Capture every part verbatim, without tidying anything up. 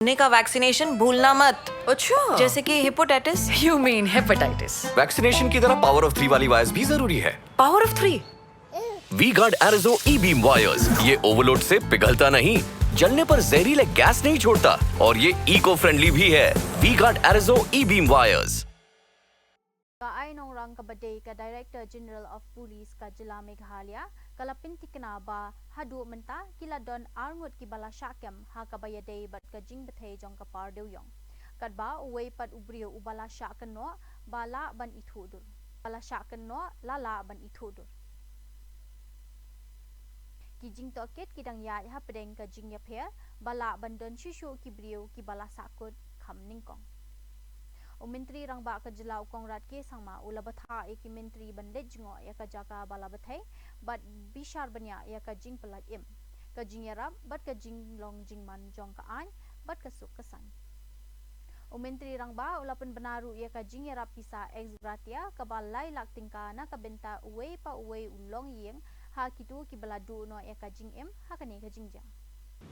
ने का वैक्सीनेशन भूलना मत। अच्छा। जैसे कि hepatitis. You mean hepatitis? Vaccination की तरह पावर ऑफ थ्री वाली वायर्स भी जरूरी है। Power of three. V guard एरिजो ई बीम वायर्स, ये ओवरलोड से पिघलता नहीं, जलने पर जहरीले गैस नहीं छोड़ता और ये इको फ्रेंडली भी है। वी गार्ड एरिजो ई beam wires. Ka Ai Nongrang kaba dei ka Director General of Police ka jylla Meghalaya ka la pynthikna ba haduh mynta ki la don arngut kiba la shah kem ha kaba ïadei bad ka jingbthei jong ka par dewïong. Katba uwei pat u briew uba la shah kynnoh ba lah ban ithuh dur. Ba la shah kynnoh la lah ban ithuh dur. Ki jingtohkit ki dang ïaid hapdeng ka jingïapher ba lah ban don shisha ki briew kiba la sahkut kham nyngkong. U Myntri Rangbah ka jylla u Conrad K Sangma u la bthah ïa ki myntri ban leit jngoh ïa ka jaka ba la bthei bad bishar bniah ïa ka jingpyllait im, ka jingïarap bad ka jinglong jingman jong ka aiñ bad ka suk ka saiñ. U Myntri Rangbah u la pynbna ruh ïa ka jingïarap pisa ex gratia kaba lai lak tyngka na ka bynta uwei pa uwei u longïing ha kito kiba la duh noh ïa ka jingim ha kane ka jingjia.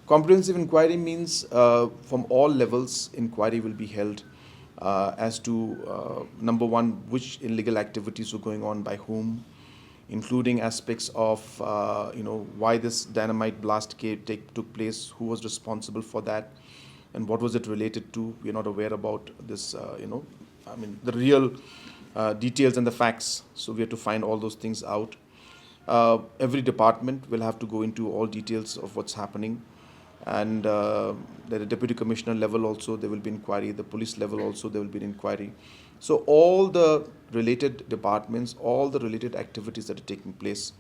Comprehensive inquiry means uh, from all levels, inquiry will be held uh, as to uh, number one, which illegal activities were going on by whom, including aspects of uh, you know why this dynamite blast came, take, took place, who was responsible for that, and what was it related to. We are not aware about this, uh, you know, I mean, the real uh, details and the facts. So we have to find all those things out. Uh, every department will have to go into all details of what's happening. And uh, at the deputy commissioner level also, there will be inquiry. The police level also, there will be an inquiry. So all the related departments, all the related activities that are taking place,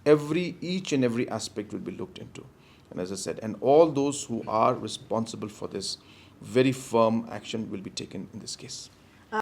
every, each and every aspect will be looked into. And as I said, and all those who are responsible for this, very firm action will be taken in this case.